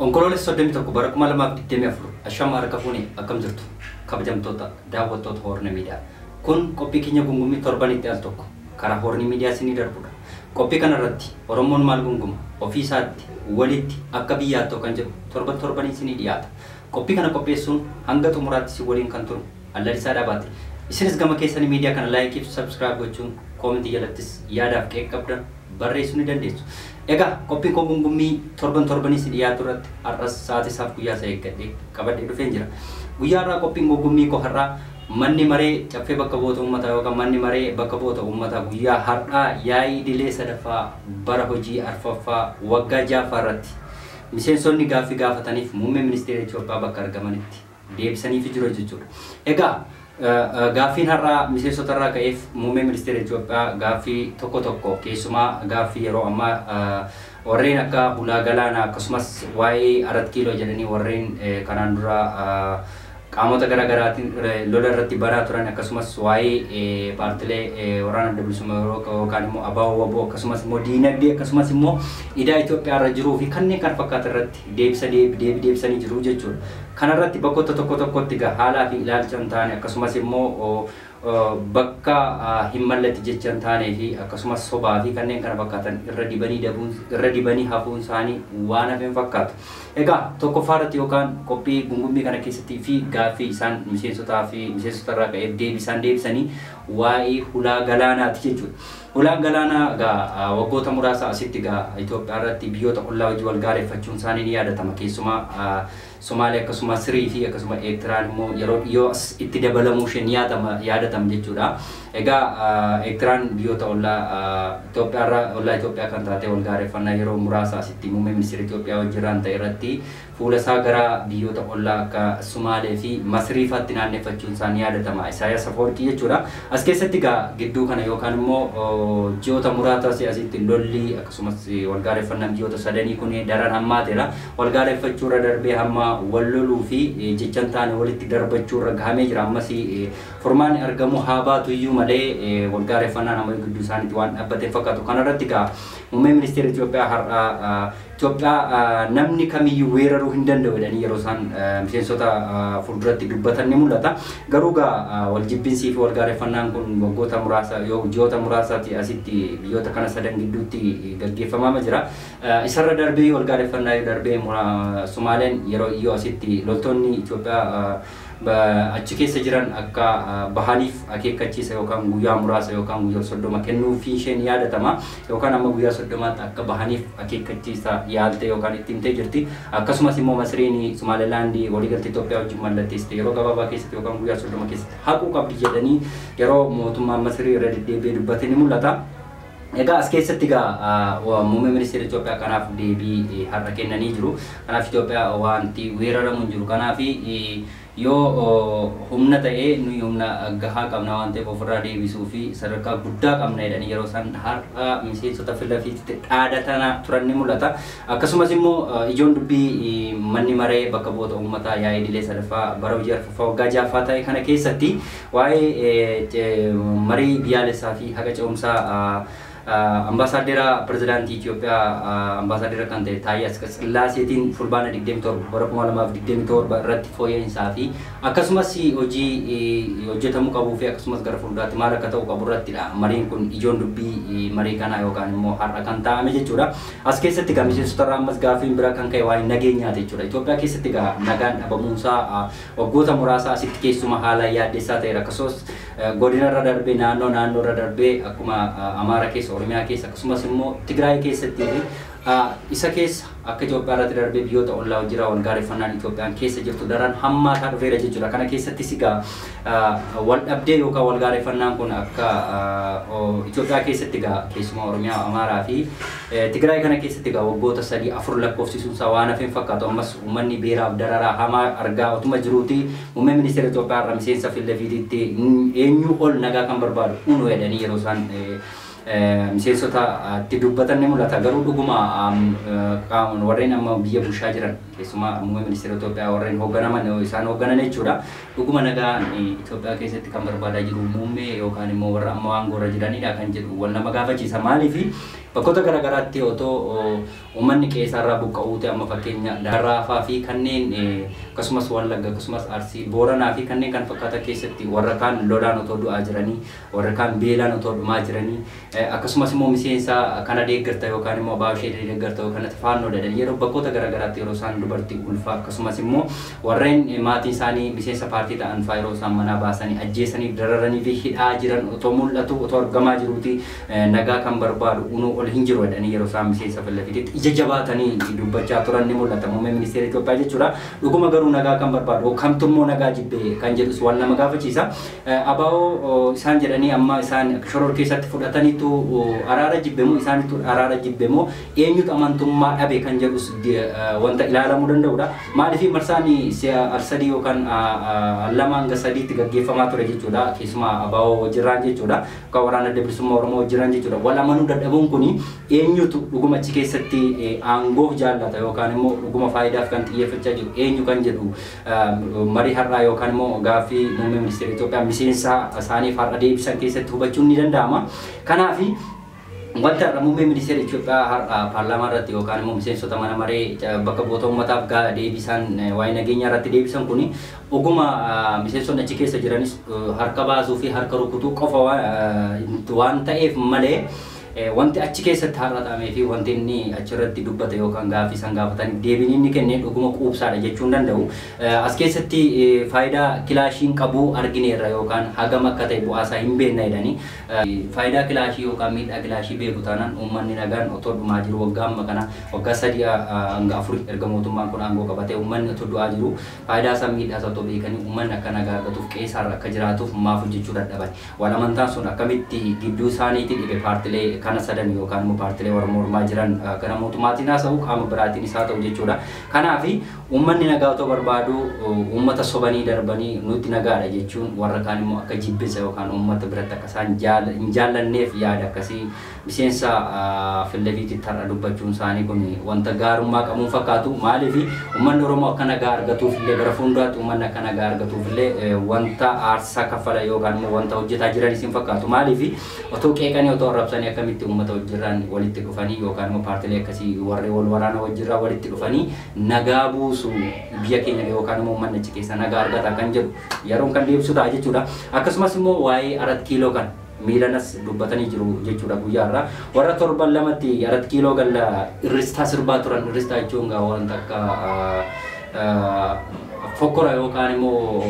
Onkoloolessa 31 bara 2024 ashama harka fuunee akkam jirtu kabajamtoota daawwattoota Hoorna Miidiyaa. Kun qophii keenya gungummii torbanitti al tokko karaa Hoorni Miidiyaa isinii darbudha. Qophii kanarratti Oromoon maal gunguma ofii isaatti walitti akka biyyaatti kan jedhu torban torbanii isinii dhiyaata. Qophii kana qopheessuun hanga xumuraatti isin waliin kan turu Allalisaa Dhaabaati. Isinis gama keessanii miidiyaa kana like fi subscribe gochuun koomentii jalattis yaadaaf qeeqa qabdan barreessuu ni dandeessu. Egaa qophiin koo gungummii torban torbanii isin dhiyaatu irratti har'as sa'aatii isaaf guyyaa isaa eeggadhee qabadhee dhufeen jira. Guyyaa har'aa qophiin gungummii koo har'aa manni maree caffee bakka bu'oota uummataa yookaan manni maree bakka bu'oota uummataa guyyaa har'aa yaa'ii idilee sadaffaa bara hojii arfaffaa waggaa ja'affaa irratti miseensonni gaaffii gaafataniif muummee ministeera Itoophiyaa bakka argamanitti deebisaniif jiru jechuudha. Egaa gaaffiin har'aa miseensota irraa ka'eef muummee ministeera Itoophiyaa gaaffii tokko tokko keessumaa gaaffii yeroo ammaa warreen akka hulaa galaanaa akkasumas waa'ee 4 kiiloo jedhanii warreen kanaan dura qaamota garaagaraatiin lola irratti baraa turan akkasumas waa'ee paartilee waraana adda bilisummaa yookaan immoo ABO WBO akkasumas immoo diinagdee akkasumas immoo idaa Itoophiyaa irra jiruu fi kanneen kana fakkaatan irratti deebisanii jiru jechuudha. Kanarratti bakkoota tokko tokkotti haalaa fi ilaalcha hin taane akkasumas immoo bakka hin malletti jecha hin taanee fi akkasumas sobaa fi kanneen kana fakkaatan irra dibanii hafuun isaanii waan hafe hin fakkaatu. Egaa tokkoffaa irratti yookaan qophii gungummii kana keessatti fi gaaffii isaan miseensotaa fi miseensota irraa ka'eef deebisaan deebisanii waa'ee hulaa galaanaati jechuudha. Hulaan galaanaa egaa waggoota muraasa asitti egaa Itoophiyaa irratti biyyoota ollaa wajjin wal gaarreeffachuun isaanii ni yaadatama. Keessumaa Somaaliyaa akkasuma Sirii fi akkasuma Eertiraan immoo yeroo dhiyoo as itti dabalamuu ishee ni yaadatama jechuudha. Egaa Eertiraan biyyoota ollaa Itoophiyaa irraa ollaa Itoophiyaa kan taate wal gaarreeffannaa yeroo muraasa asitti muummee ministeera Itoophiyaa wajjin irraan ta'e irratti fuula isaa gara biyyoota ollaa akka Sumaalee fi Masrii fa'aatti naanneeffachuun isaa ni yaadatama. Isaayyaas Afawarqii jechuudha. As keessatti egaa gidduu kana yookaan immoo ji'oota muraasa asitti lolli akkasumas wal gaarreeffannaan biyyoota sadanii kun daran hammaateera. Wal gaarreeffachuu irra darbee hamma wal loluu fi jecha hin taane walitti darbachuu irra gahamee jira. Ammas furmaanni argamu haa baatu iyyuu malee wal gaarreeffannaan amma gidduu isaaniitti waan dhaabbatee fakkaatu. Kanarratti egaa muummee ministeera Itoophiyaa har'a Itoophiyaa namni kamiyyuu weeraruu hin danda'u jedhanii yeroo isaan miseensota fuulduratti dubbatan ni mul'ata. Garuu egaa wal jibbiinsii fi wal gaarreeffannaan kun waggoota muraasa yoo ji'oota muraasaati asitti biyyoota kana sadan gidduutti gaggeeffamaa jira. Isarra darbee wal gaarreeffannaa yoo darbee Sumaaleen yeroo dhiyoo asitti loltoonni Itoophiyaa achi keessa jiran akka bahaniif akeekkachiisa yookaan guyyaa muraasa yookaan guyyaa 30 kennuufii isheen yaadatama yookaan amma guyyaa 30tti akka bahaniif akeekkachiisa yaalte yookaan itti himtee jirti. Akkasumas immoo Masriin Somaalilaandii waliigaltee Itoophiyaa wajjin mallatteessite yeroo gabaabaa keessatti yookaan guyyaa 30 keessatti haquu qabdi jedhanii yeroo mootummaan Masrii irra deddeebi'ee dubbate ni mul'ata. Egaa as keessatti egaa muummee ministeera Itoophiyaa kanaaf deebii har'a kennanii jiru. Kanaaf Itoophiyaa wanti weeraramu hin jiru. Kanaaf yoo humna ta'ee nuyi humna gahaa qabna waan ta'eef ofirraa deebisuu fi sadarkaa guddaa qabna jedhanii yeroo isaan har'a miseensota filafiitti dhaadatana turan ni mul'ata. Akkasumas immoo ijoon dubbii manni maree bakka bu'oota uummataa yaa'ii idilee sadaffaa bara hojii arfaffaa waggaa ja'affaa ta'e kana keessatti waa'ee marii biyyaalessaa fi haqa ce'umsaa ambaasaadera pirezidaantii Itoophiyaa ambaasaadera kan ta'e Taayyee Asqasillaaseetiin fulbaana 27 bara 2027 irratti fooyya'insaa fi akkasumas hojii hojjetamuu qabuu fi akkasumas gara fuulduraatti maal akka ta'u qabu irrattidha. Mariin kun ijoon dubbii marii kanaa yookaan immoo har'a kan taa'ame jechuudha. As keessatti egaa miseensota irraa ammas gaaffiin biraa kan ka'e waa'ee nageenyaati jechuudha. Itoophiyaa keessatti egaa nagaan dhabamuunsaa waggoota muraasa asitti keessuma haala yaaddessaa ta'eera. Akkasumas godina irra darbee naannoo irra darbee akkuma Amaara keessa Oromiyaa keessa akkasumas immoo Tigraay keessatti isa keessa akka Itoophiyaa irratti darbee biyyoota ollaa jira wal gaarreeffannaan Itoophiyaan keessa jirtu daran hammaataa dhufeera jechuudha. Kana keessattis egaa wal dhabdee yookaan wal gaarreeffannaan kun akka Itoophiyaa keessatti egaa keessumaa Oromiyaa, Amaaraa fi Tigraay kana keessatti egaa waggoota 3-4 lakkoofsisuun isaa waan hafe hin fakkaatu. Ammas uummanni beeraaf dararaa hamaa argaa otuma jiruuti muummee ministeera Itoophiyaa irra miseensa filafiititti eenyu ol nagaa kan barbaadu unu jedhanii yeroo isaan miseensota itti dubbatan ni mul'ata. Garuu dhuguma warreen amma biyya bulchaa jiran keessumaa muummee ministeera Itoophiyaa warreen hoogganaman isaan hoogganan jechuudha. Dhuguma nagaan Itoophiyaa keessatti kan barbaadaa jiru muummee yookaan immoo warra amma aangoo irra jiranidha kan jedhu wal nama gaafachiisa. Maaliif Bakkoota garaagaraatti otoo uummanni qe'eerraa buqqa'uuti amma fakkeenya Darraafaa fi kanneen akkasumas Wallagga akkasumas Arsii Booranaa fi kanneen kan fakkaatan keessatti warra kaan lolaan otoo du'aa jiranii warra kaan beelaan otoo dhumaa jiranii akkasumas immoo miseensa kana deeggarta yookaan immoo abbaa ishee deeggarta yookaan faannoo jedhanii yeroo bakkoota garaagaraatti yeroo isaan dubartii ulfaa akkasumas immoo warreen maatiin isaanii miseensa paartii ta'an fa'aa yeroo isaan manaa baasanii ajjeesanii dararanii fi hidhaa jiran otoo mul'atu otoo argamaa jiruuti nagaa kan barbaadu unuu ol hin jiru jedhanii yeroo isaan miseensa filafiitti ija jabaatanii dubbachaa turan ni mul'ata muummee ministeera Itoophiyaa jechuudha. Dhuguma garuu nagaa kan barbaadu kamtummoo nagaa jibbee kan jedhus waan nama gaafachiisa. Abaa'oo isaan jedhanii amma isaan shoror keessatti fudhataniitu araara jibbemoo isaanitu araara jibbemoo eenyutu amantummaa dhabe kan jedhus wanta ilaalamuu danda'udha. Maaliif marsaan al sadii yookaan lama hanga sadiitti gaggeeffamaa ture jechuudha. Keessumaa abaa'oo wajjirraan jechuudha. Yookaan waraana adda bilisummaa Oromoo wajjirraan jechuudha. Wal amanuu dadhabuun kuni eenyutu dhuguma achi keessatti aangoof jaallata yookaan immoo dhuguma faayidaaf kan xiyyeeffachaa jiru eenyu kan jedhu marii har'aa yookaan immoo gaaffii muummee ministeera Itoophiyaa miseensa isaaniif har'a deebisan keessatti hubachuun ni danda'ama. Kanaaf wanta har'a muummee ministeera Itoophiyaa har'a paarlaamaa irratti yookaan immoo miseensota mana maree bakka bu'oota uummataaf deebisan waa'ee nageenyaa irratti deebisan kuni dhuguma miseensonni achi keessa jiranis harka baasuu fi harka rukutuu qofa waan ta'eef malee wanti achi keessatti har'a ta'amee fi wanti inni achirratti dubbate yookaan gaaffii isaan gaafatan deebiin inni kenne dhuguma quubsaadha jechuun danda'u. As keessatti faayidaa kilaashiin qabu argineerra yookaan hagam akka ta'e bu'aasaa hin beekna jedhanii faayidaa kilaashii yookaan miidhaa kilaashii beeku taanaan uummanni nagaan otoo dhumaa jiru waggaa amma kana waggaa 3 hanga 4 erga mootummaan kun aangoo qabatee uummanni otoo du'aa jiru faayidaa isaa miidhaa isaa otoo beekanii uummanni akka nagaa argatuuf qe'eerra akka jiraatuuf maaf hojjechuu dadhaban. Wal amantaan sun akkamitti gidduu isaaniitti dhibe paartilee kana sadan yookaan immoo paartilee warra mormaa jiran gara mootummaatiin haasa'u qaama biraatiin isaa ta'u jechuudha. Kanaaf uummanni nagaa otoo barbaadu uummata sobanii darbanii nuti nagaadha jechuun warra kaan immoo akka jibbinsa yookaan uummata biratti akka isaan hin jaallanneef yaada akkasii miseensa filafiitti har'a dubbachuun isaanii kun wanta gaarummaa qabuun fakkaatu. Maaliif uummanni Oromoo akka nagaa argatuuf illee gara fuulduraatti uummanni akka nagaa argatuuf illee wanta aarsaa kaffala yookaan immoo wanta hojjetaa jiranis hin fakkaatu. Maaliif otoo qeeqanii otoo arrabsanii akkamitti uummata wajjirraan walitti dhufanii yookaan immoo paartilee akkasii warri wal waraana wajjirraa walitti dhufanii nagaa buusu biyya keenya yookaan immoo uummanni achi keessa nagaa argata kan jedhu yeroon kan deebisu ta'a jechuudha. Akkasumas immoo waa'ee 4 kiiloo kan miilanas dubbatanii jiru jechuudha guyyaa irraa. Warra torban lamatti 4 kiiloo galla irristaa sirbaa turan irristaa jechuun wanta akka fokkora yookaan immoo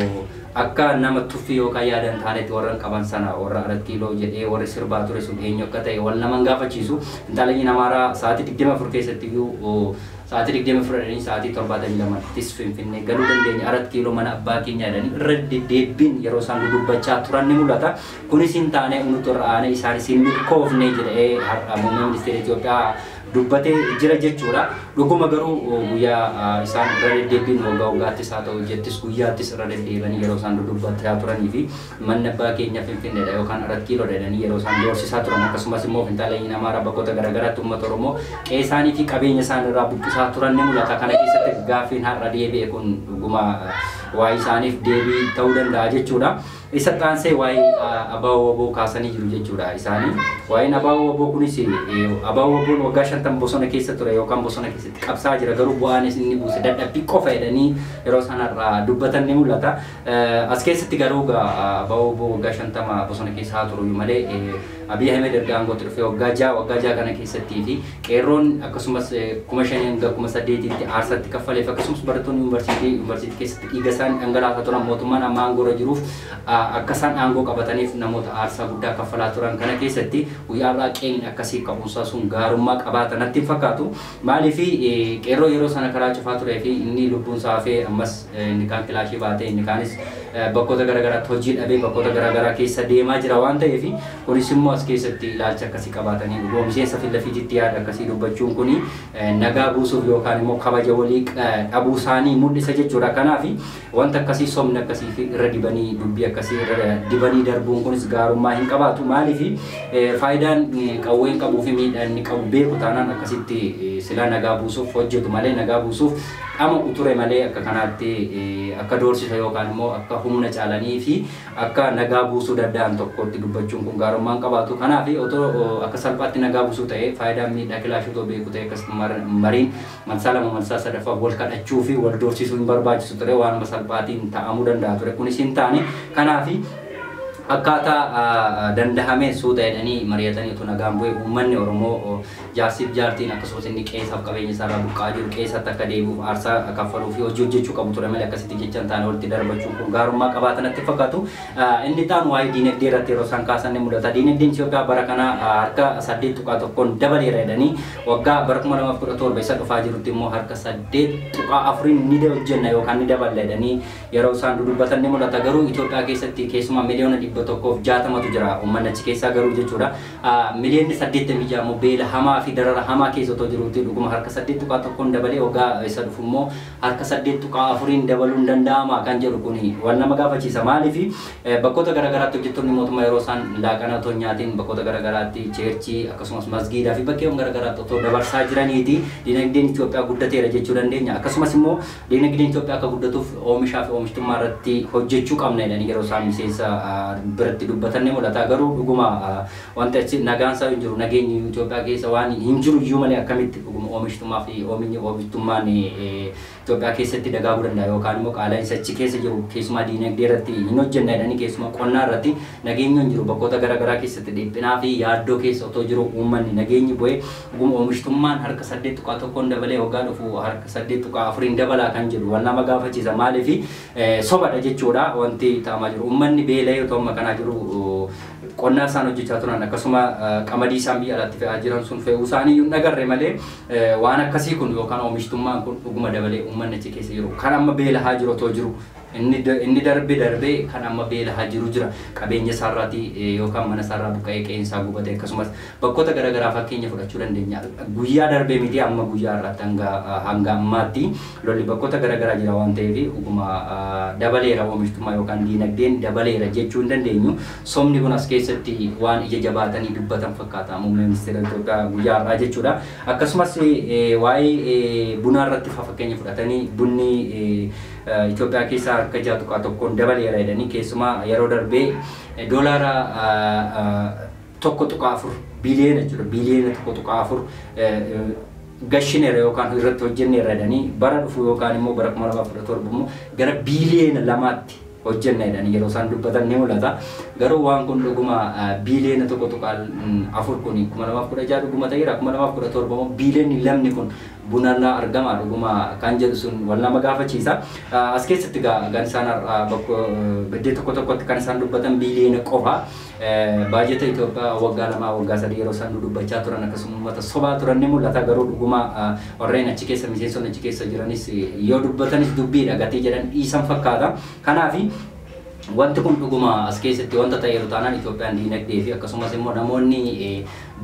akka nama tuffii yookaan yaadan taanetti warra qaban sana warra 4 kiiloo jedhee warri sirbaa ture sun eenyu akka ta'e wal naman gaafachiisu. Intalli Amaaraa sa'aatii 24 keessatti iyyuu sa'aatii 24 sa'aatii 72 Finfinnee galuu dandeenya 4 kiiloo mana abbaa keenya jedhanii irra deddeebiin yeroo isaan dubbachaa turan ni mul'ata. Kunis hin taane nuti irra aanee isaanis hin milkoofne jedhee har'a muummee ministeera Itoophiyaa dubbatee jira jechuudha. Dhuguma garuu guyyaa isaan irra deddeebiin waggaa waggaattis haa ta'u jettis guyyaattis irra deddeebiin yeroo isaan dubbachaa turanii fi manni abbaa keenya Finfinneedha yookaan 4 kiiloo jedhanii yeroo isaan doorsisaa turan akkasumas immoo finxaaleen Amaaraa bakkoota garaagaraatti uummata Oromoo qe'ee isaanii fi qabeenya isaan irraa buqqisaa turan ni mul'ata. Kana keessatti gaaffiin har'a deebi'e kun dhuguma waa'ee isaaniif deebii ta'uu danda'a jechuudha. Isa xaansee waa'ee abaa'oo waboo kaasanii jiru jechuudha isaanii. Waa'een abaa'oo waboo kunis abaa'oo waboon waggaa 50 bosona keessa ture yookaan bosona keessatti qabsaa jira garuu bu'aan inni buuse dadhabbii qofa jedhanii yeroo sanarraa dubbatan ni mul'ata. As keessatti garuu abaa'oo waboo waggaa 50 bosona keessa haa turu malee Abiy Ahmed erga aangootti dhufee waggaa 6 kana keessattii fi qeerroon akkasumas 5,000 hanga 8,000tti aarsatti kaffaleef akkasumas barattoonni yuunivarsiitii keessatti dhiiga isaan dhangalaasaa turan mootummaan amma aangoo irra jiruuf akka isaan aangoo qabataniif namoota aarsaa guddaa kaffalaa turan kana keessatti guyyaa irraa qeeqni akkasii ka'umsaa sun gaarummaa qabaata natti hin fakkaatu. Maaliif qeerroo yeroo sana karaa cufaa turee fi inni lubbuun isaa hafee ammas inni kaan kilaashii baatee inni kaanis bakkoota garaagaraatti hojii dhabee bakkoota garaagaraa keessa deemaa jira waan ta'eef kunis immoo as keessatti ilaalcha akkasii qabaatanii dhuguma miseensa filafiitti yaada akkasii dubbachuun kuni nagaa buusuuf yookaan immoo kabaja walii dhabuu isaanii mul'isa jechuudha. Kanaaf Wanta akkasii somni akkasii fi irra dibanii dubbii akkasii irra dibanii darbuun kunis gaarummaa hin qabaatu. Maaliif faayidaan qawween qabuu fi miidhaan inni qabu beeku taanaan akkasitti silaa nagaa buusuuf hojjetu malee nagaa buusuuf dhama uture malee akka kanaatti akka doorsisa yookaan immoo akka humna caalanii fi akka nagaa buusuu danda'an tokkotti dubbachuun kun gaarummaa hin qabaatu. Kanaaf otoo akka salphaatti nagaa buusuu ta'e faayidaan miidhaa kilaashii otoo beeku ta'e akkasuma mariin marsaa lama marsaa sadaffaa wal kadhachuu fi wal doorsisuu hin barbaachisu ture, waanuma salphaatiin ta'amuu danda'a ture. Kunis hin taane. Kanaaf akkaataa danda'ameen suuta jedhanii mari'atanii otoo nagaan bu'ee uummanni Oromoo jaarsiif jaartiin akkasumas inni qeessaaf qabeenya isaarraa buqqa'aa jiru qeessatti akka deebi'uuf aarsaa kaffaluu fi hojii hojjechuu qabu ture malee akkasitti jecha hin taane walitti darbachuun kun gaarummaa qabaatan natti fakkaatu. Inni taan waa'ee diinagdee irratti yeroo isaan kaasan ni mul'ata. Diinagdeen Itoophiyaa bara kana harka 8.1 dabaleera jedhanii waggaa bara 2017 isa dhufaa jirutti immoo harka 8.4 ni hojjenna yookaan ni daballa jedhanii yeroo isaan dudubbatan ni mul'ata. Garuu Itoophiyaa keessatti keessumaa miliyoona 160tu jira uummanni achi keessaa garuu jechuudha. Miliyoonni 86 immoo beela hamaa fi darara hamaa keessa otoo jiruutti dhuguma harka 8.1 dabalee waggaa isa dhufu immoo harka 8.4 dabaluun danda'ama kan jedhu kuni wal nama gaafachiisa. Maaliif bakkoota garaagaraatti hojjettoonni mootummaa yeroo isaan laaqana otoo nyaatiin bakkoota garaagaraatti cheerchii akkasumas masgiidaa fi bakkeewwan garaagaraatti otoo dabarsaa jiraniiti diinagdeen Itoophiyaa guddateera jechuu dandeenya. Akkasumas immoo diinagdeen Itoophiyaa akka guddatuuf oomishaa fi oomishtummaa irratti hojjechuu qabna jedhanii yeroo isaan miseensa biratti dubbatan ni mul'ata. Garuu dhuguma wanti achi nagaan isaa hin jiru, nageenyi Itoophiyaa keessa waan hin jiru iyyuu malee akkamitti dhuguma oomishtummaa fi oomishtummaan Itoophiyaa keessatti dagaaguu danda'a yookaan immoo qaala'insa achi keessa jiru keessumaa diinagdee irratti hin hojjenna jedhanii keessumaa qonnaa irratti nageenyi hin jiru bakkoota garaagaraa keessatti dhiphinaa fi yaaddoo keessa otoo jiru uummanni nageenyi bu'ee dhuguma oomishtummaan harka 8.1 dabalee waggaa dhufu harka 8.4 dabalaa kan jedhu wal nama gaafachiisa. Maaliif sobadha jechuudha wanti ta'amaa jiru. Uummanni beela'ee otoo amma kanaa jiru qonnaa isaan hojjechaa turan akkasuma qamadii isaan biyya alaatti fe'aa jiran sun fe'uu isaanii hin agarre malee waan akkasii kun yookaan oomishtummaan kun dhuguma dabalee uummanni achi keessa jiru kan amma beela'aa jiru otoo jiru inni darbe darbee kan amma beela'aa jiru jira. Qabeenya isaarraati yookaan mana isaarraa buqqa'ee qe'een gubate akkasumas bakkoota garaagaraa fakkeenya fudhachuu dandeenya. Guyyaa darbee miti amma guyyaa irratti hanga ammaatti lolli bakkoota garaagaraa jira waan ta'eef dhuguma dabaleera oomishtummaa yookaan diinagdeen dabaleera jechuu hin dandeenyu. Somni kun as keessatti waan ija jabaatanii dubbatan fakkaata muummee ministeera Itoophiyaa guyyaa har'aa jechuudha. Akkasumas waa'ee bunaa irratti fakkeenya fudhatanii bunni Itoophiyaa keessaa harka 6.1 dabaleera jedhanii keessumaa yeroo darbee doolaara 1.4 biliyoona jechuudha. Biliyoona 1.4 gashineera yookaan irratti hojjenneera jedhanii bara dhufu yookaan immoo bara 2017 immoo gara biliyoona 2tti hojjenna jedhanii yeroo isaan dubbatan ni mul'ata. Garuu waan kun dhuguma biliyoona 1.4 kun 2016 dhuguma ta'eera 2017 immoo biliyoonni 2 kun bunarraa argama dhuguma kan jedhu sun wal nama gaafachiisa. As keessatti kan isaan baddee tokko tokkotti kan isaan dubbatan biliyoona qofa. Baajeta Itoophiyaa waggaa 2 waggaa 3 yeroo isaan dubbachaa turan akkasuma uummata sobaa turan ni mul'ata. Garuu dhuguma warreen achi keessa miseensonni achi keessa jiranis yoo dubbatanis dubbiidha gatii jedhan dhiisan fakkaata. Kanaaf wanti kun dhuguma as keessatti wanta ta'eeru taanaan Itoophiyaan diinagdee fi akkasumas immoo namoonni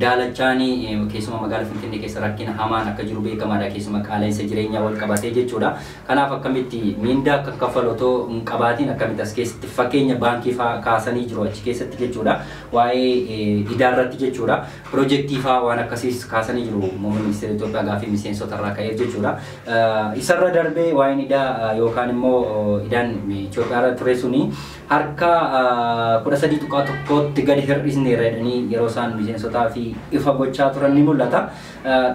daalachaanii keessumaa magaalaa Finfinnee keessa rakkina hamaan akka jiru beekamaadha. Keessumaa qaala'insa jireenyaa wal qabatee jechuudha. Kanaaf akkamitti miindaa akka kaffalu otoo hin qabaatiin akkamitti as keessatti fakkeenya baankii fa'aa kaasanii jiru achi keessatti jechuudha. Waa'ee idaarratti jechuudha. Piroojeektii fa'aa waan akkasiis kaasanii jiru muummee ministeera Itoophiyaa gaaffii miseensota irraa ka'eef jechuudha. Isarra darbee waa'een idaa yookaan immoo idaan Itoophiyaa irra ture suni harka 13.1tti gadi hir'isneerra jedhanii yeroo isaan miseensotaa fi ifa gochaa turan ni mul'ata.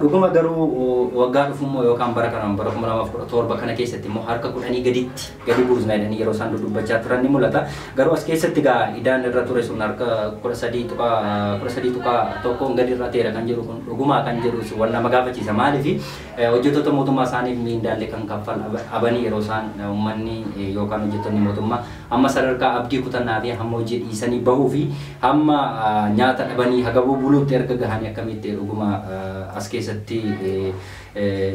Dhuguma garuu waggaa dhufummoo yookaan bara kanaan bara 2017 kana keessatti immoo harka 10 gaditti gadi buusna jedhanii yeroo isaan dubbachaa turan ni mul'ata. Garuu as keessatti gaa idaan irra ture sun harka 13.1 gadi irra ta'eera kan jedhu kun dhuguma kan jedhu wal nama gaafachiisa. Maaliif hojjettoota mootummaa isaaniif miindaalee kan kaffal abanii yeroo isaan uummanni yookaan hojjettoonni mootummaa amma sadarkaa abdii kutannaa fi hamma hojii dhiisanii bahuu fi hamma nyaata dhabanii hagabuu buluutti erga gahanii akkamitti dhuguma as keessatti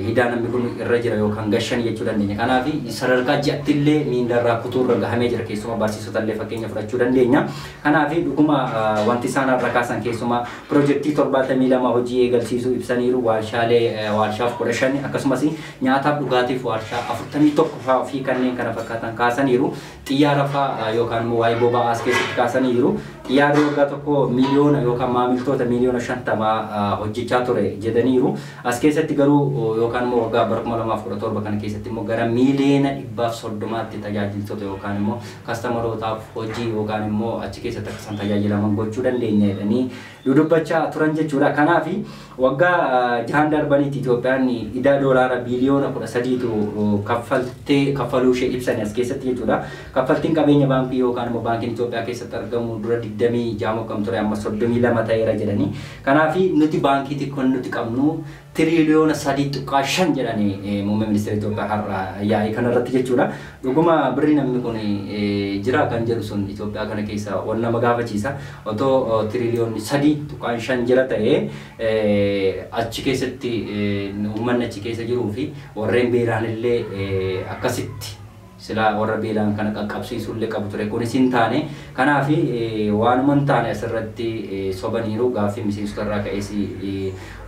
hidaa namni kun irra jira yookaan gashan jechuu dandeenya. Kanaaf sadarkaa ji'atti illee miindarraa kutuurra gahamee jira keessumaa barsiisota illee fakkeenya fudhachuu dandeenya. Kanaaf dhuguma wanti isaan har'a kaasan keessumaa piroojeektii 72 hojii eegalsiisuu ibsaniiru warshaalee warshaaf 15 akkasumas nyaataaf dhugaatiif warshaa 41 fa'aa fi kanneen kana fakkaatan kaasaniiru. Xiyyaara fa'aa yookaan immoo waa'ee boba'aa as keessatti kaasaniiru. Xiyyaarri waggaa tokko miliyoona yookaan maamiltoota miliyoona 50 hojjechaa ture jedhaniiru. As keessatti garuu yookaan immoo waggaa bara 2017 kana keessatti immoo gara miliyoona 130tti tajaajiltoota yookaan immoo kastamarootaaf hojii yookaan immoo achi keessatti akka isaan tajaajilaman gochuu dandeenya jedhanii dudubbachaa turan jechuudha. Kanaaf waggaa jahan darbanitti Itoophiyaan idaa doolaara biliyoona 13tu kaffaltee kaffaluu ishee ibsani as keessatti jechuudha. Kaffaltiin qabeenya baankii yookaan immoo baankiin Itoophiyaa keessatti argamu dura 26 kam ture amma 32 ta'eera jedhanii. Kanaaf nuti baankii xiqqoon nuti qabnu tiriliyoona 3.5 jedhanii muummee ministeera Itoophiyaa har'a yaa'ii kanarratti jechuudha. Dhuguma birri namni kun jira kan jedhu sun Itoophiyaa kana keessa wal nama gaafachiisa. Otoo tiriliyoonni 3.5 jira ta'ee achi keessatti uummanni achi keessa jiruu fi warreen beelaan illee akkasitti sila warra beelaan kana qaqqabsiisuu illee qabu ture. Kunis hin taane. Kanaaf waanuma hin taane asirratti sobaniiru gaaffii miseensota irraa ka'es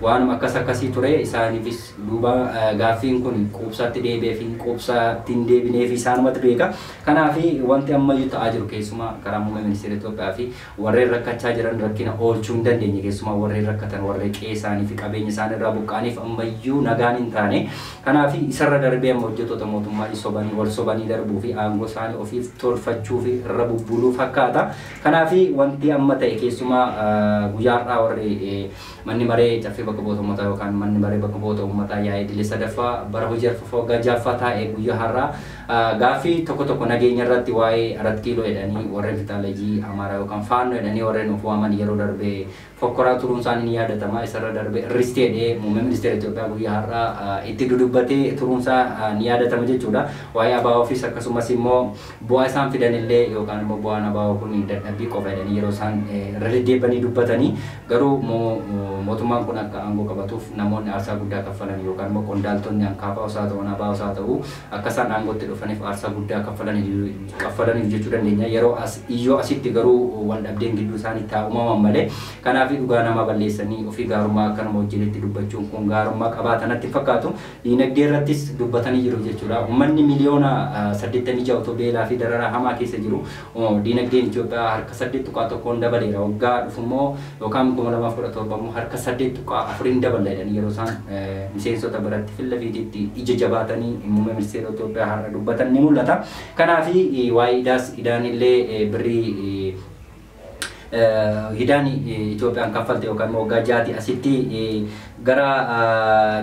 waanuma akkas akkasii ture isaaniifis duuba gaaffiin kun quubsaatti deebi'ee fi quubsaatti hin deebineef isaanumatti beeka. Kanaaf wanti ammayyuu ta'aa jiru keessumaa karaa muummee ministeera Itoophiyaa fi warreen rakkachaa jiran rakkina oolchuu hin dandeenye keessumaa warreen rakkatan warreen qe'ee isaanii fi qabeenya isaanii irraa buqqa'aniif ammayyuu nagaan hin taane. Kanaaf isarra darbee amma hojjettoota mootummaa sobanii wal sobanii darbuu fi aangoo isaanii ofiif tolfachuu fi irra bubbuluu fakkaata. Kanaaf wanti amma ta'e keessumaa guyyaa har'aa warri manni maree caffee bakka bu'oota uummataa yookaan manni maree bakka bu'oota uummataa yaa'ii idilee sadaffaa bara hojii arfaffaa waggaa ja'affaa taa'e guyyaa har'aa gaaffii tokko tokko nageenya irratti waa'ee 4 kiiloo jedhanii warreen fixaalajii Amaaraa yookaan Faannoo jedhanii warreen of waaman yeroo darbee fokkoraa turuun isaanii ni yaadatama. Isarra darbee irristi jedhee muummee ministeera Itoophiyaa guyyaa har'aa itti dudubbatee turuun isaa ni yaadatama jechuudha. Waa'ee ABO ofiis akkasumas immoo bu'aa isaan fidan illee yookaan immoo bu'aan ABO kun dadhabbii qofa jedhanii yeroo isaan irra deddeebi'anii dubbatanii garuu mootummaan kun akka aangoo qabatuuf namoonni aarsaa guddaa kaffalan yookaan immoo qondaaltonni hankaafaa osaa ta'u ABO osaa ta'u akka isaan aangootti dhufaniif aarsaa guddaa kaffalaniif jechuu dandeenya. Yeroo as iyyoo asitti garuu wal dhabdeen gidduu isaanii taa'umaman malee kanaaf dhugaa nama balleessanii ofii gaarummaa akkanuma hojjetetti dubbachuun kun gaarummaa qabaatanatti fakkaatu. Diinagdee irrattis dubbatanii jiru jechuudha. Uummanni miliyoona 86 otoo beelaa fi dararaa hamaa keessa jiru diinagdeen Itoophiyaa harka 8.1 dabaleera. Waggaa dhufummoo yookaan 2017 immoo harka 8.4 dabala jedhanii yeroo isaan miseensota biratti filla fiitiitti ija jabaatanii muummee ministeera Itoophiyaa har'a dubbatan ni mul'ata. Kanaaf waa'ee idaas idaan illee birrii hidaan Itoophiyaan kaffalte yookaan waggaa jaati asitti gara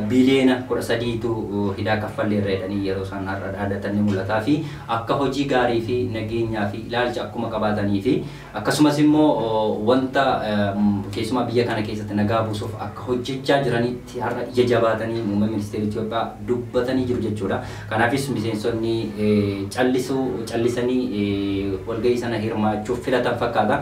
biliyoona 13tu hidaa kaffalleerra jedhanii yeroo isaan har'a dhaadatan ni mul'ataa fi akka hojii gaarii fi nageenyaa fi ilaalcha akkuma qabaatanii fi akkasumas immoo wanta keessumaa biyya kana keessatti nagaa buusuuf akka hojjechaa jiranitti har'a ija jabaatanii muummee ministeera Itoophiyaa dubbatanii jiru jechuudha. Kanaafis miseensonni callisanii walgahii sana hirmaachuuf filatan fakkaata.